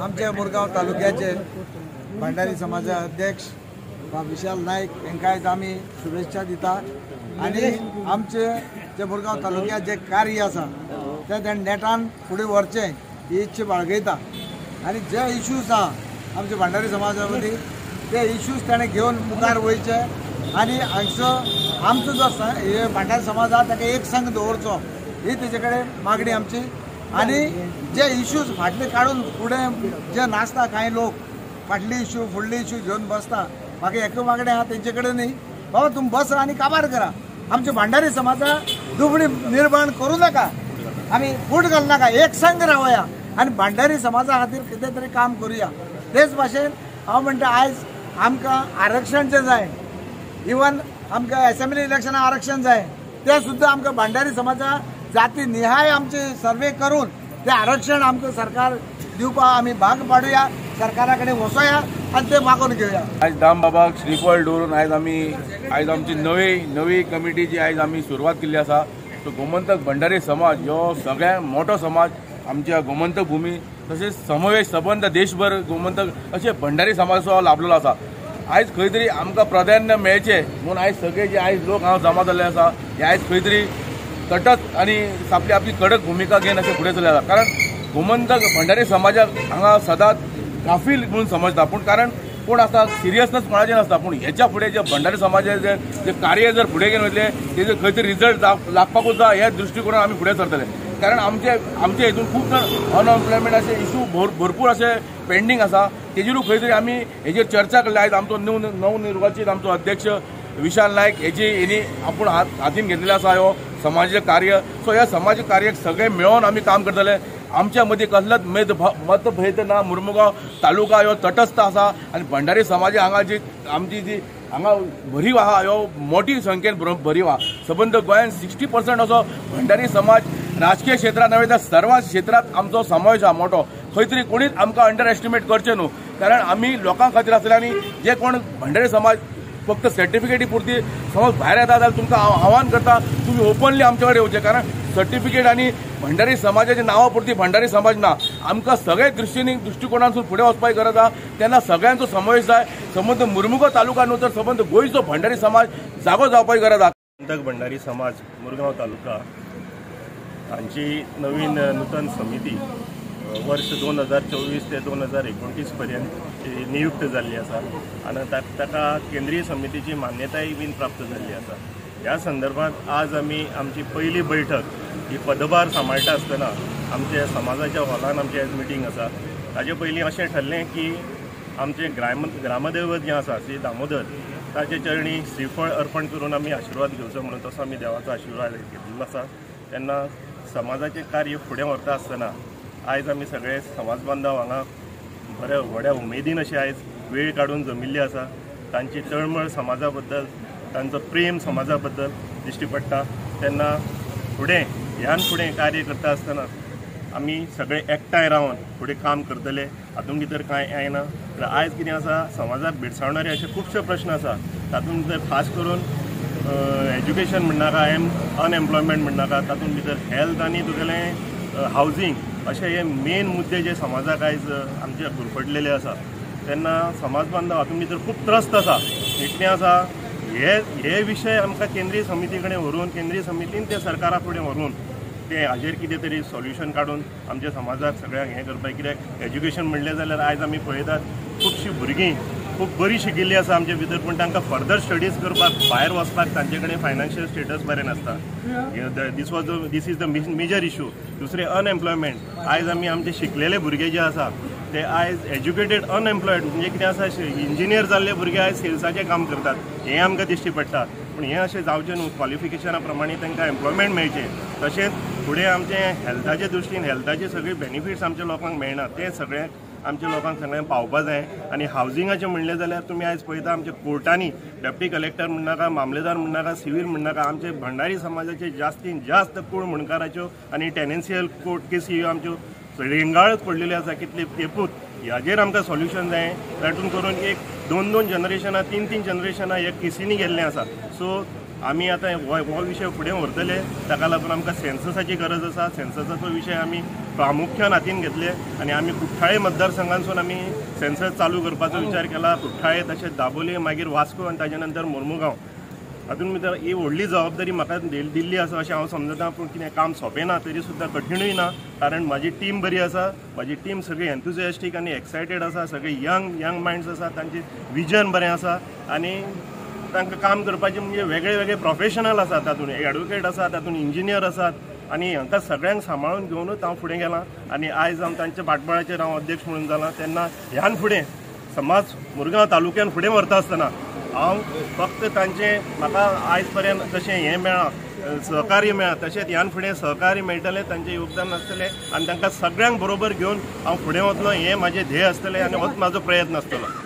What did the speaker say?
आमच्या मुरगांव तालुक्याचे भांडारी समाजा अध्यक्ष बाब विशाल नायक हांकां आयज आमी शुभेच्छा दिता आनी आमचे जे मुरगांव तालुक्यात जे कार्य आसा तें तेणें नेटान फुडें व्हरचें ही इच्छा बाळगयता आनी जे इश्यूज आसा आमचे भांडारी समाजा मदीं ते इश्यूज ताणें घेवन मुखार वयचे आनी हांगसर आमचो जो भांडारी समाज आसा ताका एक संघ दवरचो ही तेजे कडेन मागणी आमची। आनी जे इश्यूज फाटले काडून फुडें जे नासता कांय लोक फाटली इश्यू फुडली इश्यू घेवन बसता, म्हाका एक मागणें आसा तेंचे कडेन न्ही बाबा तुमी बसा आनी काबार करा, आमचे भांडारी समाजा दुबळी निर्माण करूं नाका, आमी फूट घालनाका, एक संघ रावया आनी भांडारी समाजा खातीर कितें तरी काम करुया। तेच भाशेन हांव म्हणटा आयज आमकां आरक्षण जें जाय, इवन आमकां एसेंब्ली इलेक्शनाक आरक्षण जाय, तें सुद्दां आमकां भांडारी समाजा जाती निहाय आमचे सर्वे करून ते आरक्षण आमकां सरकार दिवपाक आमी भाग पाडुया, सरकारा कडेन वचोया आनी ते मागून घेवया। आयज दामबाबाक श्रीफळ दवरून आयज आमची नवी कमिटीची आयज आमी सुरवात केल्ली आसा। सो गोमंतक भंडारी समाज ह्यो सगळ्यांत मोठो समाज आमच्या गोमंतक भूमी तशेंच समावेश सबंद देशभर गोमंतक अशें भंडारी समाजाचो लाभलेलो आसा। आयज खंय तरी आमकां प्राधान्य मेळचें म्हूण आयज सगळे जे आयज लोक हांगा जमा जाल्ले आसा हे आयज खंय तरी तटस्थ आनी आपली आपली कडक भुमिका घेवन अशें फुडें चल्ले आसा। कारण गोमंतक भंडारी समाजाक हांगा सदांच काफील म्हणून समजता, पूण कारण कोण आसता सिरियसनेस कोणाचें नासता, पूण हेच्या फुडें जे भंडारी समाजाचें जे कार्य जर फुडें घेवन वयतले तेजे खंय तरी रिजल्ट लागपाकूच जाय ह्या दृश्टिकोणान आमी फुडें सरतले। कारण आमचे हितून खूब अनएम्प्लॉयमेंट अशे इशू भरपूर अशे पेंडींग आसा, तेजेरूय खंय तरी आमी हेजेर चर्चा केल्ली। आयज आमचो नवनिर्वाचित आमचो अध्यक्ष विशाल नायक हेजी हेणी आपूण हातीन घेतलेलो आसा ह्यो समाजीक कार्य। सो ह्या समाजीक कार्याक सगळे मेळोन आमी काम करतले। आमच्या मदीं कसलोच मतभेद ना। मुरमुगांव तालुका ह्यो तटस्थ आसा आनी भंडारी समाज हांगा जी आमची जी हांगा भरीव आहा ह्यो मोठी संख्येन भरीव आहा। सबंद गोंयान 60% असो भंडारी समाज राजकीय क्षेत्रांत न्हय तर सर्व क्षेत्रांत आमचो समावेश आहा मोठो। खंय तरी कोणीच आमकां अंडर एस्टिमेट करचें न्हू, कारण आमी लोकां खातीर आसले आनी जे कोण भंडारी समाज फक्त सर्टिफिकेटी पुरती समज भायर येता जाल्यार तुमकां हांव आव्हान करता तुमी ओपनली आमचे कडेन येवचें, कारण सर्टिफिकेट आनी भंडारी समाजाच्या नांवा पुरती भंडारी समाज ना, आमकां सगळे दृश्टिकोणांतसून फुडें वचपाची गरज आसा। तेन्ना सगळ्यांचो समावेश जाय, सबंद मुरमुगांव तालुका न्हू तर सबंद गोंयचो भंडारी समाज जागो जावपाची गरज आसा। गोमंतक भंडारी समाज मुरगांव तालुका हांची नवीन नूतन समिती वर्ष 2024 ते 2029 पर्यंत नियुक्त जाल्ली आसा आनी ताका केंद्रीय समितीची मान्यताय बीन प्राप्त जाल्ली आसा। ह्या संदर्भात आज आमी आमची पयली बैठक ही पदभार सांबाळटा आसतना आमच्या समाजाच्या हॉलान आमची आयज मिटींग आसा। ताजे पयलीं अशें ठरलें की आमचें ग्रामदैवत जें आसा श्री दामोदर ताचे चरणी श्रीफळ अर्पण करून आमी आशिर्वाद घेवचो म्हणून तसो आमी देवाचो आशिर्वाद घेतिल्लो आसा। तेन्ना समाजाचें कार्य फुडें व्हरता आसतना आयज आमी सगळे समाज बांधव हांगा बऱ्या व्हड्या उमेदीन अशें आयज वेळ काडून जमिल्ले आसा। तांची तळमळ समाजा बद्दल, तांचो प्रेम समाजा बद्दल दिश्टी पडटा। तेन्ना फुडें ह्यान फुडें कार्य करता आसतना आमी सगळे एकठांय रावन फुडें काम करतले, हातूंत भितर कांय येना। तर आयज कितें आसा समाजाक भेडसावणारे अशे खुबशे प्रश्न आसा, तातूंत भितर खास करून एज्युकेशन म्हणनाका, अनएम्प्लॉयमेंट म्हणनाका, तातूंत भितर हेल्थ आनी तुगेलें हावजींग अशे हे मेन मुद्दे जे समाजाक आयज आमचे गुरफटलेले आसा। तेन्ना समाज बांधव हातूंत भितर खूब त्रस्त आसा। कितें आसा हे विशय आमकां केंद्रीय समिती कडेन व्हरून केंद्रीय समितीन ते सरकारा फुडें व्हरून ते हाजेर कितें तरी सोल्युशन काडून आमच्या समाजाक सगळ्यांक हें करपाक। कित्याक एज्युकेशन म्हणलें जाल्यार आयज आमी पळयतात खुबशीं भुरगीं खूब बरी शिकिल्लीं आसा आमचे भितर, पूण तांकां फर्दर स्टडीज करपाक भायर वचपाक तांचे कडेन फायनान्शियल स्टेटस बरें नासता। This is the major issue. दुसरें अनएम्प्लॉयमेंट, आयज आमी आमचे शिकलेले भुरगे जे आसा ते आयज एज्युकेटेड अनएम्प्लॉयड म्हणजे कितें आसा इंजिनियर जाल्ले भुरगे आयज सेल्साचें काम करतात हें आमकां दिश्टी पडटा। पूण हें अशें जावचें न्हू, क्वॉलिफिकेशना प्रमाणे तांकां एम्प्लॉयमेंट मेळचें। तशेंच फुडें आमचें हेल्थाचे दृश्टीन हेल्थाचे सगळे बेनिफिट्स आमच्या लोकांक मेळना, ते सगळे आमच्या लोकांक सगळ्यांक पावपा जाय। आनी हावजिंगाचें म्हणलें जाल्यार तुमी आयज पळयता आमच्या कोर्टांनी डेप्टी कलेक्टर म्हणनाका, मामलेदार म्हणनाका, सिवील म्हणनाका, आमचे भंडारी समाजाचे जास्तीन जास्त कूळ मुणकाराच्यो आनी टेनेन्सियल कोर्ट केसी ह्यो आमच्यो रेंगाळत पडलेल्यो आसा कितले तेंपूच। हाजेर आमकां सोल्युशन जाय। तातूंत करून एक 2-2 जनरेशनां 3-3 जनरेशनां ह्या केसींनी गेल्लें आसा। सो आमी आतां हो विशय फुडें व्हरतले, ताका लागून आमकां सेन्ससाची गरज आसा। सेन्ससाचो विशय आमी प्रामुख्यान हातीन घेतले आनी आमी कुठ्ठाळे मतदारसंघांसून आमी सेन्सस चालू करपाचो विचार केला. कुठ्ठाळे तशेंच दाबोली, मागीर वास्को आनी ताजे नंतर मोर्मुगांव. हातूंत भितर ही व्हडली जबाबदारी म्हाका दिल्ली आसा अशें हांव समजता. पूण कितें काम सोंपें ना, तरी सुद्दां कठिणूय ना, कारण म्हाजी टीम बरी आसा. म्हाजी टीम सगळी एन्थुजियास्टीक आनी एक्सायटेड आसा. सगळी यंग मायंड्स आसा, तांचे विजन बरें आसा आनी तांकां काम करपाचें म्हणजे वेगळे वेगळे प्रोफेशनल आसात. तातूंत एडवोकेट आसा, तातूंत इंजिनियर आसात आनी हांकां सगळ्यांक सांबाळून घेवनूच हांव फुडें गेलां आनी आयज हांव तांच्या फाटबळाचेर हांव अध्यक्ष म्हणून जालां. तेन्ना ह्यान फुडें समाज मुरगांव तालुक्यान फुडें व्हरता आसतना हांव फक्त तांचें म्हाका आयज पर्यंत जशें हें मेळ्ळां, सहकार्य मेळ्ळां, तशेंच ह्यान फुडें सहकार्य मेळटलें, तांचें योगदान आसतलें आनी तांकां सगळ्यांक बरोबर घेवन हांव फुडें वतलो हें म्हाजें ध्येय आसतलें आनी होच म्हाजो प्रयत्न आसतलो.